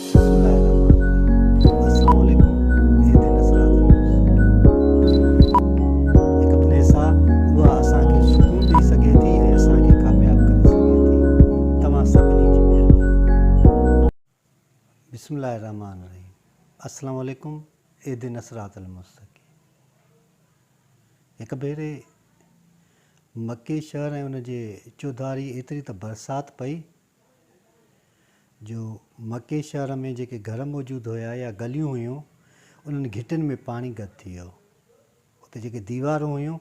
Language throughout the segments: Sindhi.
بسم الله الرحمٰن الرحيم السلام عليڪم اهدنا الصراط المستقيم هڪ پليس آ اها اسان کي سڪون ڏئي سگهي ٿي ۽ اسان کي ڪامياب ڪري سگهي ٿي توهان سڀني جي مهرباني. بسم الله الرحمٰن الرحيم السلام عليڪم اهدنا الصراط المستقيم هڪ ڀيري مڪي شهر ۽ ان جي چوڌاري ايتري ته برسات پئي جو مڪي شهر ۾ جيڪي گهر موجود هيا يا گليون هيون انهن گهٽين ۾ پاڻي گڏ ٿي ويو. اتي جيڪي ديوارون هيون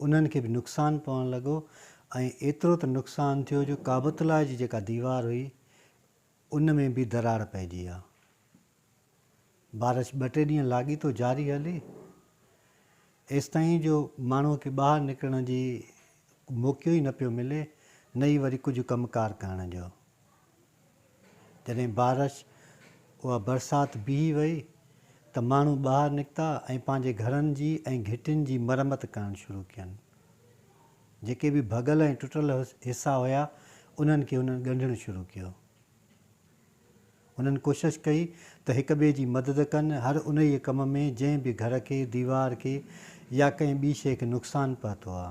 انهن کي به نقصان پوڻ لڳو ۽ ايترو ته نقصان ٿيو جو ڪعبة الله جي جيڪا ديوار هئي ان ۾ به دراڙ پئجي ويا. بارش ٻه ٽي ڏينهن لاڳيتو جاري هلي، ايستائين جو ماڻهوء کي ٻاهر نڪرڻ جي موقعو ئي نه پيو ملي، نه ئي وري ڪجهه ڪم ڪار ڪرڻ جو. جڏهن بارش، اها برسات بيهي وئي ته ماڻهو ٻاهر نڪتا ۽ پنهنجي گهرن جي ۽ گهٽين جي مرمت ڪرڻ شروع ڪين. جيڪي به ڀڳل ۽ ٽٽل حصا هيا، انهن کي هنن ڳنڍڻ شروع ڪيو. هنن ڪوشش ڪئي ته هڪ ٻئي جي مدد ڪن، هر انهيء ڪم ۾ جنهن به گهر کي، ديوار کي يا ڪنهن ٻي شيء کي نقصان پهتو آ.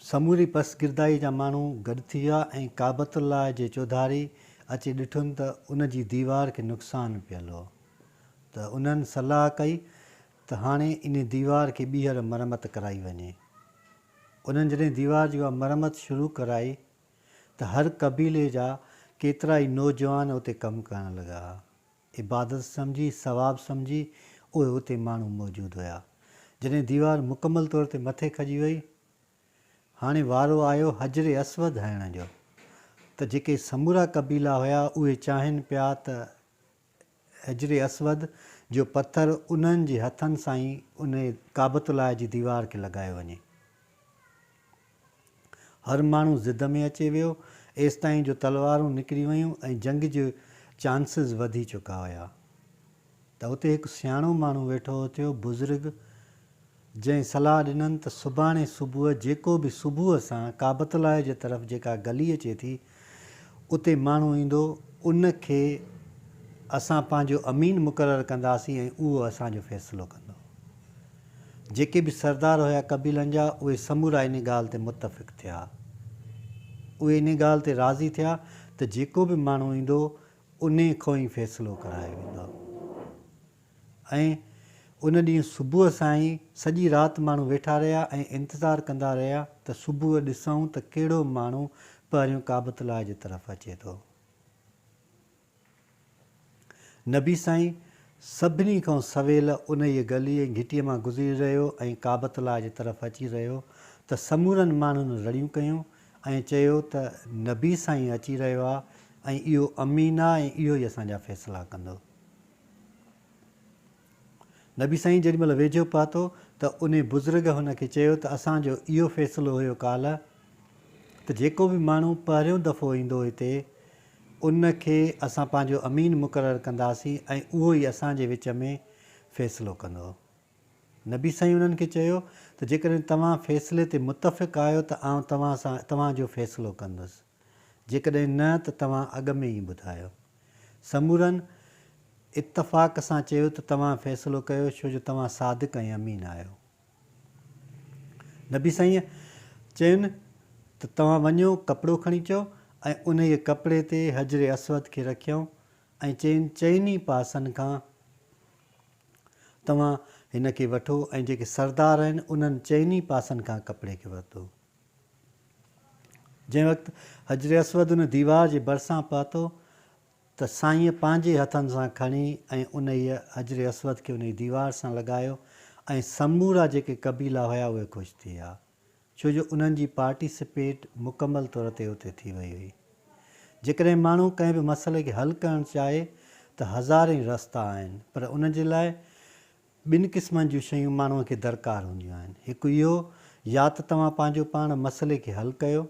سموري پسگردائيء جا ماڻهو گڏ ٿي ويا ۽ ڪعبة الله جي چوڌاري اچي ڏٺن ته ان جي ديوار کي نقصان پيل هو ته انهن صلاح ڪئي ته هاڻي انهي ديوار کي ٻيهر مرمت ڪرائي وڃي. انهن جڏهن ديوار جي اها مرمت شروع ڪرائي ته هر قبيلي جا ڪيترائي نوجوان اتي ڪم ڪرڻ لڳا. عبادت سمجهي، ثواب سمجهي اهي اتي ماڻهو موجود هيا. جڏهن ديوار مڪمل طور تي مٿي کڄي وئي، هاڻي وارو آيو حجر اسود هڻڻ جو ته جيڪي سمورا قبيلا هيا اهي چاهين پيا ته حجر اسود جو پٿر انهن جي هٿن سان ئي انهي ڪعبة الله جي ديوار کي لڳايو وڃي. هر ماڻهو ضد ۾ اچي ويو، ايستائين جو تلوارون نڪري ويون ۽ جنگ جي چانسز وڌي چڪا هيا. ته اتي هڪ سياڻو ماڻهو ويٺو اٿيو، بزرگ، جنهن صلاح ڏنن ته سڀاڻي صبح جيڪو به صبح سان ڪعبة الله جي طرف جيڪا گلي اچي ٿي اتي ماڻهو ايندو ان کي اسان پنهنجو امين مقرر ڪنداسين ۽ اهو اسان جو فيصلو ڪندو. جيڪي به سردار هيا قبيلن جا اهي سمورا ان ڳالهه تي متفق ٿيا. اهي ان ڳالهه تي راضي ٿيا ته جيڪو به ماڻهو ايندو انهي کان ئي فيصلو ڪرايو ويندو. ۽ ان ڏينهن صبح سان ئي سڄي رات ماڻهو ويٺا رهيا ۽ انتظار ڪندا رهيا ته صبح ڏسون ته ڪهڙو ماڻهو پهريون ڪعبة الله جي طرف اچي ٿو. نبي سائين سڀني کان سويل انهيء گلي ۽ گهٽيء مان گذري رهيو ۽ ڪعبة الله جي طرف اچي رهيو ته سمورن ماڻهن رڙيون ڪيون ۽ چيو ته نبي سائين اچي رهيو آ ۽ اهو امين آ ۽ اهو ئي اسان جا فيصلا ڪندو. نبي سائين جيڏي مهل ويجهو پهتو ته انهي بزرگ هن کي چيو ته اسان جو اهو فيصلو هيو ڪالهه ته جيڪو به ماڻهو پهريون دفعو ايندو هتي ان کي اسان پنهنجو امين مقرر ڪنداسين ۽ اهو ئي اسان جي وچ ۾ فيصلو ڪندو. نبي سائين انهن کي چيو ته جيڪڏهن توهان فيصلي تي متفق آهيو ته آئون توهان سان توهان جو فيصلو ڪندس. جيڪڏهن نه ته توهان اڳ ۾ ئي ٻڌايو. سمورن اتفاق سان چيو ته توهان فيصلو ڪيو ڇو جو توهان صادق ۽ امين آهيو. نبي سائينء چين ته توهان وڃو ڪپڙو کڻي اچو ۽ انهيء ڪپڙي تي حجر اسود کي رکيائون ۽ چين چئني پاسن کان توهان هن کي وٺو ۽ جيڪي سردار آهن انهن چئني پاسن کان ڪپڙي کي ورتو. جنهن وقت حجر اسود ان ديوار جي ڀرسان پهتو ته سائينء پنهنجي هٿن سان کڻي ۽ انهيء حجر اسود کي انهيء ديوار سان لڳايو ۽ سمورا جيڪي قبيلا هيا اهي خوش ٿي ويا ڇو جو انهن جي پارٽيسپيٽ مڪمل طور تي اتي ٿي وئي هئي. جيڪڏهن ماڻهو ڪنهن به مسئلي کي حل ڪرڻ چاهي ته هزارين رستا آهن پر ان جي لاء ٻن قسمن جون شيون ماڻهوء کي درڪار هونديون آهن. هڪ اهو يا ته توهان پنهنجو پاڻ مسئلي کي حل ڪيو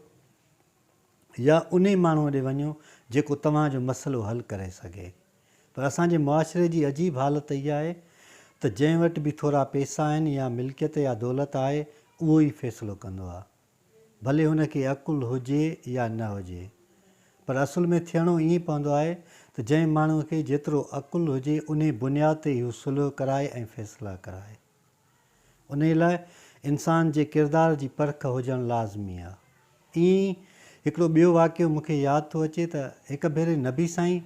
يا انهي ماڻهوء ڏي وڃو جيڪو توهان جو مسئلو حل ڪري سگهي. پر اسان جي معاشري جي عجيب حالت اها آهي ته جنهن وٽ به ٿورا پيسا آهن يا ملڪيت يا دولت آهي اهو ئي فيصلو ڪندو آهي. ڀلي هن کي عقل هجي يا نه هجي. پر اصل ۾ ٿيڻو ائين پوندو آهي ته جنهن ماڻهوء کي جيترو عقل هجي انهي بنياد تي ئي هو صلح ڪرائي ۽ فيصلا ڪرائي. انهي لاء انسان جي ڪردار جي پرک هجڻ لازمي آ. ائين ئي هڪڙو ٻيو واقعو مون کي ياد ٿو اچي ته هڪ ڀيري نبي سائين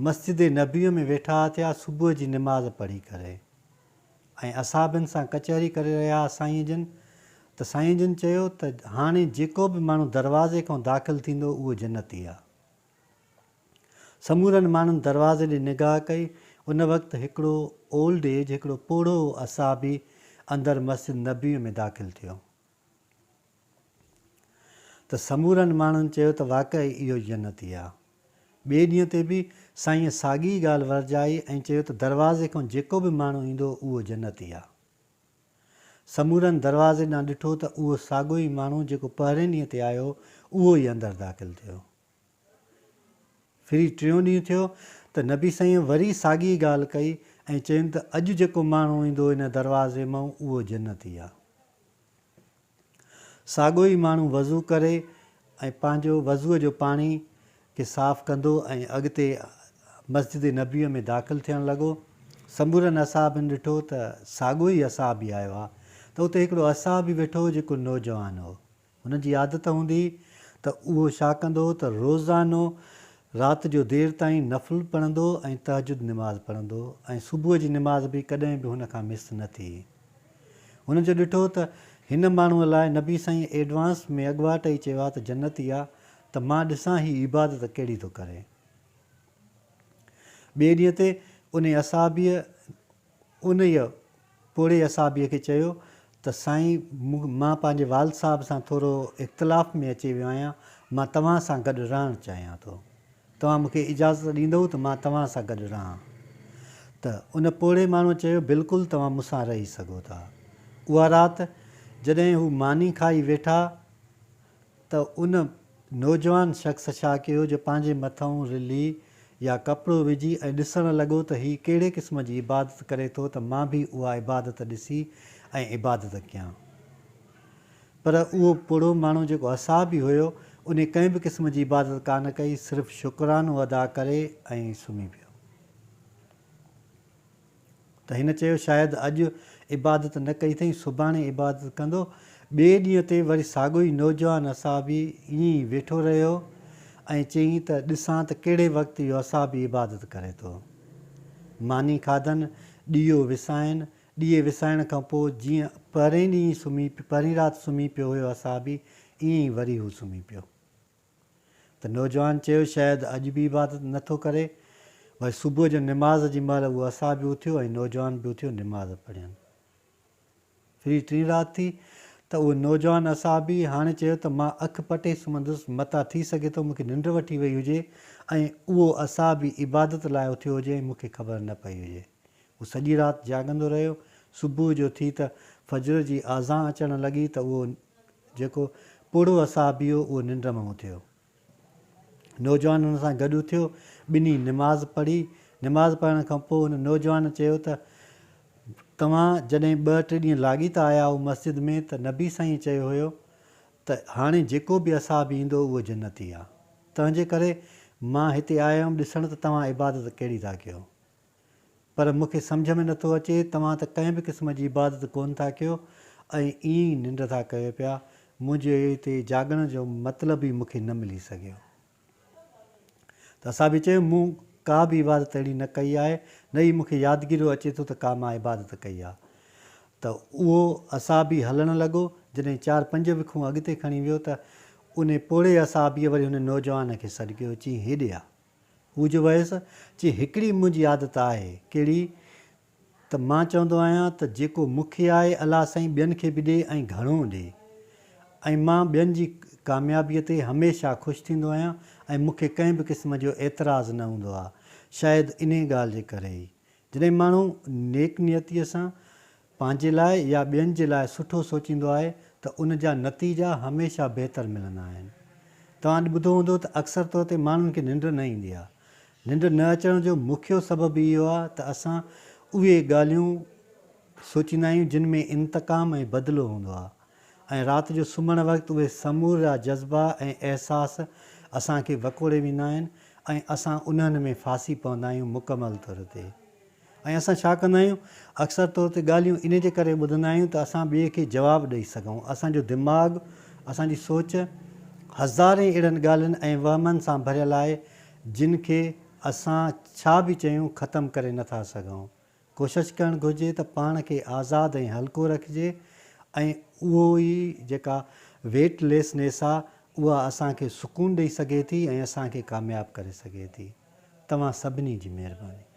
مسجد نبوي ۾ ويٺا ٿيا صبح جي نماز پڙهي ڪري. ۽ اصحابن سان ڪچهري ڪري رهيا ها سائين جن ته سائين جن چيو ته هاڻي جيڪو به ماڻهو دروازي کان داخل ٿيندو اهو جنتي آ. سمورن ماڻهن دروازي ڏي نگاهه ڪئي ان وقت هڪڙو اولڊ ايج هڪڙو پوڙهو اصحابي اندر مسجد نبوي ۾ داخل ٿيو. ته سمورن ماڻهن چيو ته واقعي اهو جنتي آ. ٻئي ڏينهن تي به سائينء ساڳي ئي ڳالهه ورجائي ۽ چيو ته دروازي کان جيڪو به ماڻهو ايندو اهو جنتي آ. سمورن دروازي ڏانهن ڏٺو ته اهو ساڳيو ئي ماڻهو جيڪو پهرين ڏينهن تي آيو هو اهو ئي اندر داخل ٿيو. ڦري ٽيون ڏينهن ٿيو ته نبي سائينء وري ساڳي ئي ڳالهه ڪئي ۽ چين ته اڄ جيڪو ماڻهو ايندو ان دروازي مئون اهو جنتي آ. ساڳيو ئي ماڻهو وضو ڪري ۽ پنهنجو وضوء جو پاڻي کي صاف ڪندو ۽ اڳتي مسجد نبويء ۾ داخل ٿيڻ لڳو. سمورن اصحابن ڏٺو ته ساڳيو ئي اصحابي آيو آهي ته اتي هڪڙو اصحابي ويٺو هو جيڪو نوجوان هو. هن جي عادت هوندي هئي ته اهو ڇا ڪندو هو ته روزانو رات جو دير تائين نفل پڙهندو هو ۽ تهجد نماز پڙهندو هو ۽ صبح جي نماز به ڪڏهن به هن کان مس نه ٿي. هن جو ڏٺو ته هن ماڻهوء لاء نبي سائين ايڊوانس ۾ اڳواٽ ئي چيو آ ته جنتي آ ته مان ڏسان هي عبادت ڪهڙي ٿو ڪري. ٻئي ڏينهن تي انهي اصحابيء انهيء پوڙهي اصحابيء کي چيو ته سائين مان پنهنجي والد صاحب سان ٿورو اختلاف ۾ اچي ويو آهيان مان توهان سان گڏ رهڻ چاهيان ٿو. توهان مون کي اجازت ڏيندؤ ته مان توهان سان گڏ رهان؟ ته ان پوڙهي ماڻهوء چيو، بلڪل توهان مون سان رهي سگهو ٿا. اها رات جڏهن هو ماني کائي ويٺا ته ان نوجوان شخص ڇا ڪيو جو پنهنجي مٿئون رلي يا ڪپڙو وجهي ۽ ڏسڻ لڳو ته هي ڪهڙي قسم جي عبادت ڪري ٿو ته مان به اها عبادت ڏسي ۽ عبادت ڪيان. پر اهو پوڙهو ماڻهو جيڪو اصحابي هيو، انهي ڪنهن به قسم جي عبادت ڪانه ڪئي، صرف شڪرانو ادا ڪري ۽ سمهي پيو. ته هن چيو شايد اڄ عبادت نه ڪئي اٿئين، سڀاڻي عبادت ڪندو. ٻئي ڏينهن تي وري ساڳيو ئي نوجوان اصحابي ائين ئي ويٺو رهيو ۽ چيائين ته ڏسان ته ڪهڙي وقت اهو اصحابي عبادت ڪري ٿو. ماني کاڌن، ڏيئو وسائين، ڏيئي وسائڻ کان پوء جيئن پهرئين ڏينهن سمهي پهرين رات سمهي پيو هيو اصحابي ائين ئي وري هو سمهي پيو. ته نوجوان چيو شايد اڄ به عبادت نه ٿو ڪري. وري صبح جو نماز جي مهل اهو اصحابي اٿيو ۽ نوجوان به اٿيو نماز پڙهين. ڦري ٽين رات ٿي ته اهو نوجوان اصحابي هاڻي چيو ته مان اک پٽي سمهندس متان ٿي سگهي ٿو مون کي ننڊ وٺي وئي هجي ۽ اهو اصحابي عبادت لاء اٿيو هجي ۽ مون کي خبر نه پئي هجي. هو سڄي رات جاڳندو رهيو. صبح جو ٿي ته فجر جي آذان اچڻ لڳي ته اهو جيڪو پوڙهو اصحابي هو اهو ننڊ مان اٿيو. نوجوان هن سان گڏ اٿيو. ٻنهي نماز پڙهي. نماز پڙهڻ کان پوء هن نوجوان چيو ته توهان جڏهن ٻه ٽي ڏينهن لاڳيتا آيا هئو مسجد ۾ ته نبي سائين چيو هيو ته هاڻي جيڪو به اصحابي ايندو اهو جنتي آ. تنهنجي ڪري مان هتي آيو هيم ڏسڻ ته توهان عبادت ڪهڙي ٿا ڪيو. پر مون کي سمجهه ۾ نٿو اچي، توهان ته ڪنهن به قسم جي عبادت ڪونه ٿا ڪيو ۽ ائين ئي ننڊ ٿا ڪيو پيا، منهنجي هتي جاڳڻ جو مطلب ئي مون کي نه ملي سگهيو. ته اصحابي چيو، مون ڪا به عبادت اهڙي نه ڪئي آهي، نه ئي مون کي يادگيرو اچي ٿو ته ڪا مان عبادت ڪئي آهي. ته اهو اصحابي هلڻ لڳو، جڏهن چار پنج وکون اڳتي کڻي ويو ته انهي پوڙهي اصحابيء وري هن نوجوان کي سڏ ڪيو، چيائين، هيڏي آ. هو جو ويس، چي هڪڙي منهنجي عادت آهي، ڪهڙي؟ ته مان چوندو آهيان ته جيڪو مون کي آهي الله سائين ٻين کي به ڏي ۽ گهڻو ڏي ۽ مان ٻين جي ڪاميابيء تي هميشه خوش ٿيندو آهيان ۽ مون کي ڪنهن به قسم جو اعتراض نه هوندو آهي شايد انهي ڳالهه جي ڪري ئي جڏهن ماڻهو نيڪ نيتيء سان پنهنجي لاء يا ٻين جي لاء سٺو سوچيندو آهي ته ان جا نتيجا هميشه بهتر ملندا آهن. توهان ٻڌو هوندو ته اڪثر طور تي ماڻهن کي ننڊ نه ايندي آهي. ننڊ نه اچڻ جو مکيو سبب ئي اهو آهي ته اسان اهي ڳالهيون سوچيندا آهيون جن ۾ انتقام ۽ بدلو هوندو آهي ۽ رات جو سمهڻ وقت اهي سمورا جذبا ۽ احساس اسان کي وڪوڙي ويندا آهن ۽ اسان انهن ۾ ڦاسي پوندا آهيون مڪمل طور تي. ۽ اسان ڇا ڪندا آهيون اڪثر طور تي ڳالهيون ان جي ڪري ٻڌندا آهيون ته اسان ٻئي کي جواب ڏئي سگهون. اسان جو دماغ، اسان جي سوچ هزارين اهڙن ڳالهين ۽ وهمن سان ڀريل آهي جن کي اسان ڇا به چيون ختم ڪري نٿا سگهون. ڪوشش ڪرڻ گهرجي ته پاڻ کي آزاد ۽ هلڪو رکجي ۽ اهو ئي جيڪا ويٽ ليسنيس آ اها اسان کي سڪون ڏئي سگهي ٿي ۽ اسان کي ڪامياب ڪري سگهي ٿي. توهان سڀني جي مهرباني.